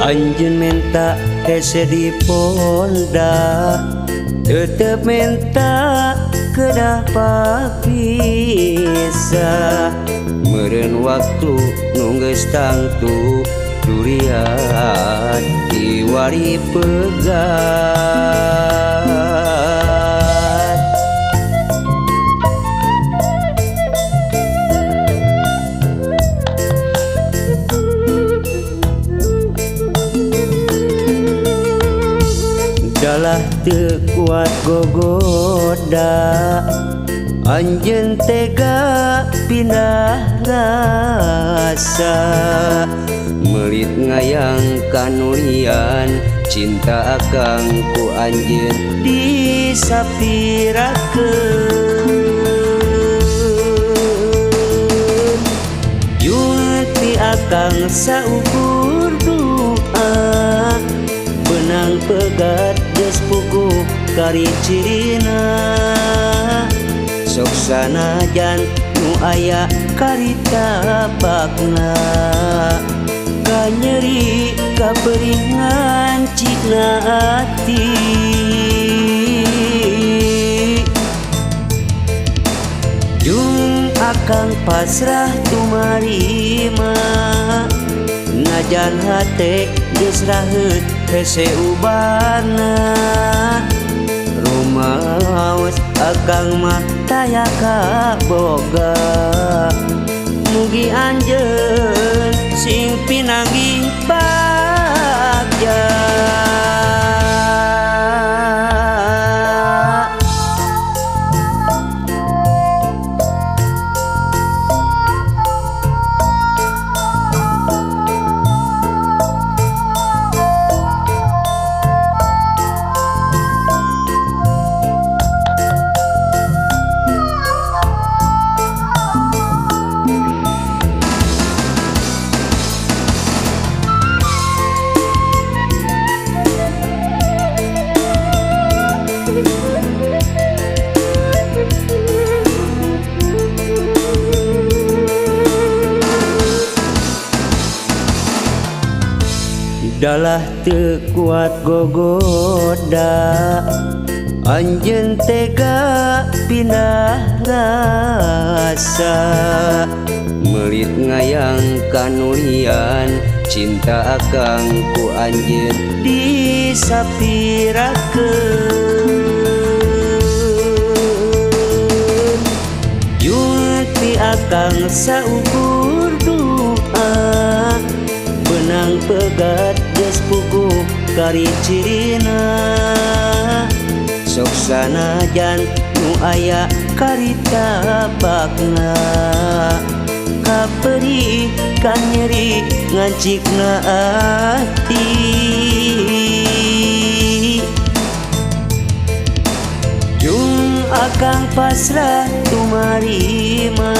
Anjeun menta hese diponda, tetep menta kedah papisah. Meureun waktu nu geus tangtu durian kiwari pegat. Dalah teu kuat gogoda, anjeun tega pindah rasa. Meulit ngayang kanulian cinta akang ku anjeun disapirakeun. Junti akang saukur doa, benang pegat geus puguh kari cirina. Sok sanajan nu aya karita bakna, kanyeri kaperingan cikna ati. Jung akang pasrah tumarima, najan hate geus raheut hese ubarna. Rumaos akang mah taya kaboga, mugi anjeun sing pinanggih bagja. Dalah teu kuat gogoda, anjeun tega pindah rasa. Meulit ngayang kanulian cinta akang ku anjeun disapirakeun. Junti akang saukur doa, benang pegat geus puguh kari cirina. Sok sanajan nu aya karita bakna, kaperih kanyeri ngancikna ati. Jung akang pasrah tumarima,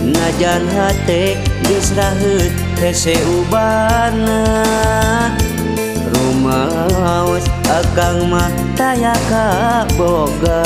najan hate geus raheut hese ubarna. Rumaos akang mah taya kaboga,